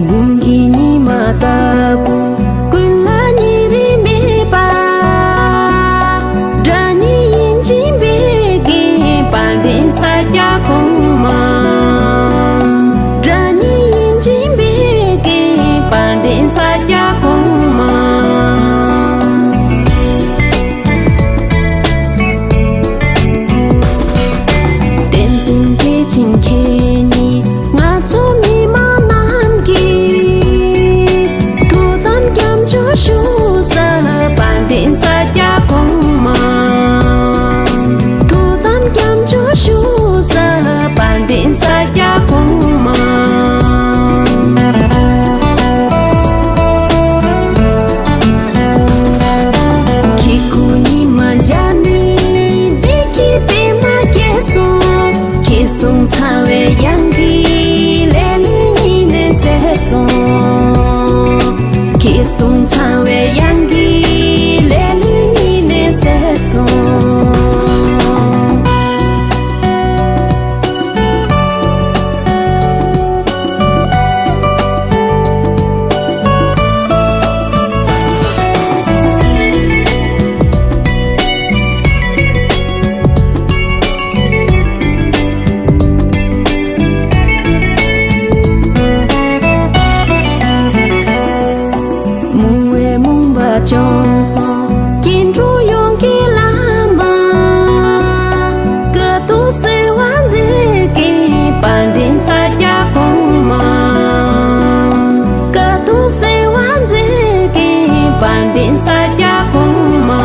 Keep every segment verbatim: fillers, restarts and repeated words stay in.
དགུང་གི་ཉི་མ་ལྟ་བུ་ཀུན་ལ་ཉེ་རིང་མེད་པ། སྒྲ་སྙན་ཡིད་འབྱིན་པའི་དགེ་དཔལ་ལྡན་ས་སྐྱ་གོང་མ། སྒྲ་སྙན་ཡིད་འབྱིན་པའི་དགེ་དཔལ་ལྡན་ས་སྐྱ་གོང་མ། བསྟན་འཛིན་བདེ་ཆེན་མཁྱེན་ཉིད་ང་ཚོ་མི་མང་རྣམས་ཀྱི་ཐུགས་དམ་སྐྱབས་འཇུག་ཞུ་ས་དཔལ་ལྡན་ས་སྐྱ་གོང་མ། ཐུགས་དམ་སྐྱབས་འཇུག་ཞུ་ས་དཔལ་ལྡན་ས་སྐྱ་གོང་མ། ཁྱེད་སྐུ་ཉི་མ་འཇའ་མི་བདེ་སྐྱིད་པད་མ་རྒྱས་སོང་། ཁྱེད་གསུང་ཚངས་པའི་དབྱངས་ཀྱིས་ལེ་ལོའི་ཉི་མ་ཟད་སོང་། ཁྱེད་གསུང་ཚངས་པའི་དབྱངས་ཀྱིས་ལེ་ལོའི་ཉི་མ་ཟད་སོང་། མུན་པའི་མུན་པ་བཅོམ་སོང་། སྐྱེ་འགྲོ་ཡོངས་ཀྱི་བླ་མ། དཀའ་སྡུག་སེལ་བར་མཛད་མཁན་དཔལ་ལྡན་ས་སྐྱ་གོང་མ། དཀའ་སྡུག་སེལ་བར་མཛད་མཁན་དཔལ་ལྡན་ས་སྐྱ་གོང་མ།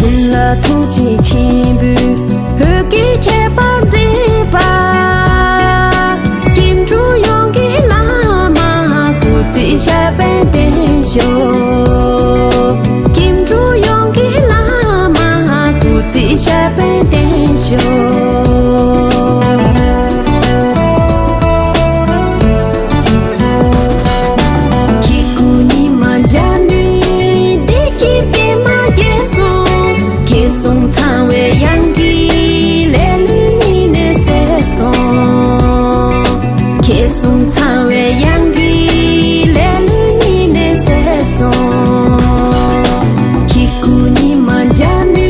ཀུན་ལ་ཐུགས་རྗེ་ཆེན་པོས་བོད་སྐད་ཁྱད་པར་མཛད་པ། སྐྱེ་འགྲོ་ཡོངས་ཀྱི་བླ་མ་སྐུ་ཚེ་ཞབས་པད་བརྟན་ཤོག། སྐྱེ་འགྲོ་ཡོངས་ཀྱི་བླ་མ་སྐུ་ཚེ་ཞབས་པད་བརྟན་ཤོག། ཁྱེད་སྐུ་ཉི་མ་འཇའ་མི་བདེ་སྐྱིད་པད་མ་རྒྱས་སོང་། ཁྱེད་གསུང་ཚངས་པའི་དབྱངས་ཀྱིས་ལེ་ལོའི་ཉི་མ་ཟད་སོང་། ཁྱེད་གསུང་ཚངས་པའི་དབྱངས་ཀྱིས་ལེ་ལོའི་ཉི་མ་ཟད་སོང་། ཁྱེད་སྐུ་ཉི་མ་འཇའ་མི་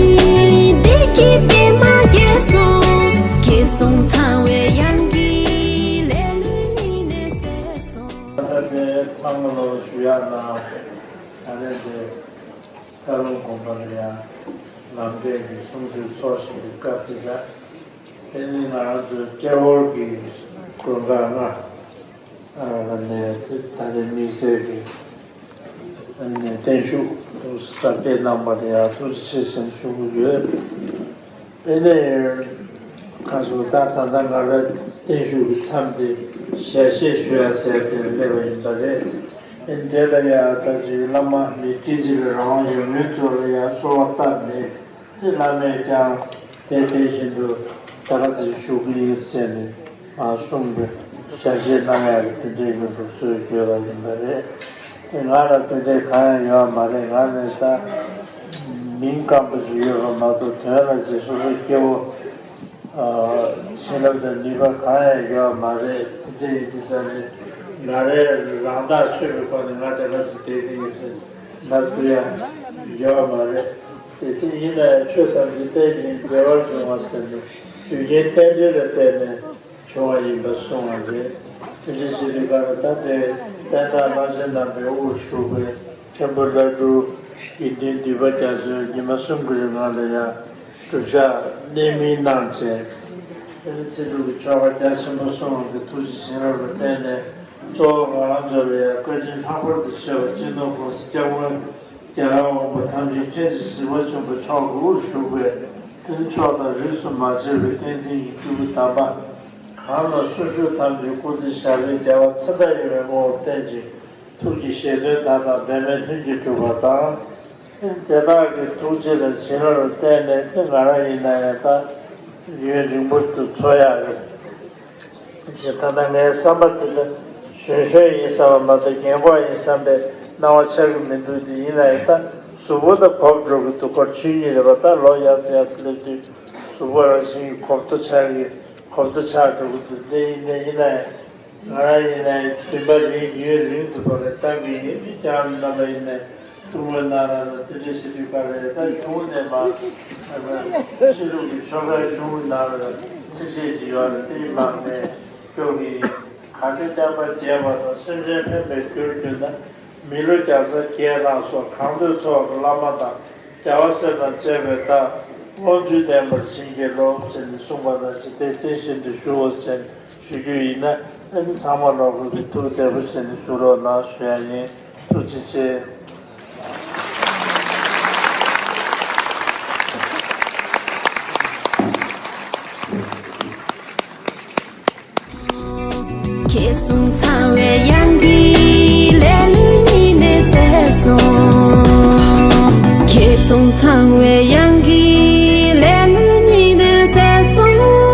བདེ་སྐྱིད་པད་མ་རྒྱས་སོང་། ཁྱེད་གསུང་ཚངས་པའི་དབྱངས་ཀྱིས་ལེ་ལོའི་ཉི་མ་ཟད་སོང་། ད་ལྟ་དེ་ཚང་མ་ལོ་ཞུ་ཡག་ན་ད་ལན་དེ། སྟག་ལུང་དགོན་པ་ལ་ཡང་ལམ་འབྲས་ཀྱི་གསུང་ཆོས་ཚོགས་བཞིན་པའི་སྐབས་དེ་ལ། དེ་ནི་ང་རང་ཚོའི་ཏྲེ་ཧོར་གྱི་དགོན་ཁག་ལྔ་ནས་ད་ལྟའི་དམིགས་བསལ་གྱི་བརྟན་བཞུགས་གཟབ་རྒྱས་གནང་པ་ལ་ཡང་ཐུགས་རྗེ་ཆེ་ཞེས་ཞུ་གི་ཡོད། དེ་ནས་ཁ་སང་ད་ད་ལྟ་ང་ལ་བརྟན་བཞུགས་ཀྱི་མཚམས་དེ་ཞལ་བཞེས་ཞུ་ཡ་ཟེར་ཏེ་སླེབས་པ་ཡིན་པ་རེད། དེ་འདྲ་ལ་ཡང་ད་ཅིག་བླ་མ་མི་སྐྱེ་འཆི་ལས་རང་དབང་ཡོད་མཁན་ཚོ་ལ་ཡང་གསོལ་བ་བཏབ་ནས་དེ་བླ་མས་ཀྱང་དེ་དེ་བཞིན་དུ་ད་ག་ཚོད་ཞུ་གི་ཡིན་ཟེར་ནས་གསུངས་པའི་ཞལ་བཞེས་གནང་ཡ་གི་དེ་འདྲའི་ཡོད་འདུག་སྲོལ་ཡོད་པ་ཡིན་པ་རེད། དེ་ང་ལ་དེ་འདྲའི་གང་ཡང་ཡོད་མ་རེད། ང་ནི་ད་མིང་སྐམ་པོ་ཞིག་ཡོད་པ་མ་གཏོགས་དོན་ལ་ཅིག་སོ་སོ་སྐྱེ་བོ། བྱིན་རླབས་དང་ནུས་པ་གང་ཡང་ཡོད་མ་རེད། དེ་འདྲ་ཡིན་དུས་ཙང་ནས་ང་རའི་རང་ཐག་ཆོད་པའི་སྒོ་ནས་ང་དེ་ག་ཚོད་བསྡད་ཀྱི་ཡིན་ཟེར་ལབ་ཐུབ་ཡ་ཡོད་མ་རེད། དེ་དེ་ཡིན་ན་ཡང་ཆོས་ཐམས་ཅད་རྟེན་ཅིང་འབྲེལ་བར་འབྱུང་བ་ཟེར་ནས་རྒྱུ་རྐྱེན་རྟེན་འབྲེལ་ལ་བརྟེན་ནས་བྱུང་བ་ཡིན་པ་གསུངས་པ་རེད། དེ་འདྲ་ཞིག་རེད་པ་ལ་ད་དེ་བསྟན་བདག་བླ་ཆེན་རྣམ་པའི་དབུར་བཞུགས་པའི་མཁན་པོ་བླ་སྤྲུལ་དགེ་འདུན་འདུས་པ་རྒྱ་མཚོས་ཉི་མ་གསུམ་གྱི་རིང་ལ་ཡང་། སྒྲུབ་ཞགས་གནད་སྨིན་གནང་བྱས། དེ་ནས་ཚེ་སྒྲུབ་ཀྱི་ཆོ་ག་རྒྱ་ཆེན་པོ་གསུངས་པའི་ཐུགས་རྗེ་བྱིན་རླབས་ལ་བརྟེན་ནས་གཙོ་བོ་ང་རང་ཚོ་ལ་ཡང་བཀའ་དྲིན་ལྷག་པར་དུ་ཆེ་བ་སྤྱི་ནོར་༸གོང་ས་༸སྐྱབས་མགོན་ རྒྱལ་བ་དབང་པོ་ཐམས་ཅད་མཁྱེན་ཅིང་གཟིགས་པ་ཆེན་པོ་མཆོག་གི་དབུར་བཞུགས་པའི་མཐུན་ཕྱོགས་དང་རིས་སུ་མ་ཆད་པའི་བསྟན་འཛིན་གྱི་སྐྱེས་བུ་དམ་པ། གང་ལ་སུ་བཞུགས་ཐམས་ཅད་སྐུ་ཚེ་ཞབས་པད་བདེ་བ་ཚེ་མཐའ་ཡུན་རིང་བའི་ངོ་བོར་བརྟན་ཅིང་། ཐུགས་ཀྱི་བཞེད་དོན་མཐའ་དག་འབད་མེད་ལྷུན་གྱིས་གྲུབ་པ་དང་། དེ་དག་གི་ཐུགས་རྗེ་དང་བྱིན་རླབས་ལ་བརྟེན་ནས་ང་རང་ཡིན་ན་ཡང་ད་ཡུན་རིང་པོ་དུ་འཚོ་ཡག་གི། ཅེས་ད་ལྟ་ངའི་བསམ་པ་དེ་ལ་གཞོན་གཞོན་ཡིན་བསམ་པ་མ་གཏོགས་རྒན་གོག་ཡིན་བསམ་པའི་སྣང་བ་ཆགས་ཀྱི་མི་འདུག་དེ་ཡིན་ན་ཡང་ད་གཟུགས་པོ་ད་གོབ་འགྲོ་གི་འདུག་སྐོར་ཆོས་ཉིད་རེད་པ། ད་ལོ་ཡར་ཚེ་ཡར་ཚེ་སླེབས་དུས་གཟུགས་པོ་རང་བཞིན་གྱིས་གོབ་ཏོ་ཆགས་ཀྱི་གོབ་ཏོ་ཆགས་འགྲོ་གི་འདུག་དེ་ཡིན་ནའི་ཡིན་ན་ཡང་ང་རང་ཡིན་ན་ཡང་བདུན་པ་རེད། ཡུན་རིང་དུ་བབས་པའི་གཏམ་གྱི་ཡིན་དུས་ཀྱང་རྣམ་པ་ཡིན་ནའི། ཐུགས་སྨོན་གནང་རོགས་གནང་། དེ་འདྲ་ཞིག་དུས་ག་རེ་ད་གཞུང་ནས་མ་ཕྱི་ལུགས་ཀྱི་ཆོ་གའི་གཞུང་གི་ནང་ལ་ཚིགས་བཅད་ཅིག་ཡོད་རེད། དེ་མང་ནས་སྐྱོར་གྱི་ཡིན། གལ་ཏེ་བསྐལ་པ་རྒྱས་པ་དང་སེམས་ཅན་ཕན་པའི་རྒྱུར་གྱུར་ན། མི་ལོ་བརྒྱ་རྩ་བརྒྱད་ལྷག་སོགས་གང་འདོད་འཚོ་བ་གི་བླ་མ་དང་རྒྱལ་བ་སྲས་དང་བཅས་པའི་བདག་དབང་ཕྱུག་བསྟེན་པར་བྱིན་གྱིས་རློབས་ཟེར་ནས་གསུངས་པ་ནང་བཞིན་དེ་དེ་བཞིན་དུ་ཞུ་འོ་ཟེར་ཞུ་རྒྱུ་ཡིན་ན། ཨ་ནི་ཚང་མ་ལོག་གི་ཐུགས་བདེ་པོ་བྱས་ནས་བཞུགས་རོགས་གནང་ཞུ་ཡ་ཡིན། ཐུགས་རྗེ་ཆེ། ཁྱེད་གསུམ་ཚང་བའི་དབྱངས་ཀྱིས་ལེ་ལོའི་ཉི་ཟླ་གསལ་སོང་། ཁྱེད་གསུམ་ཚང་བའི་དབྱངས་ཀྱིས་ལེ་ལོའི་ཉི་ཟླ་གསལ་སོང་།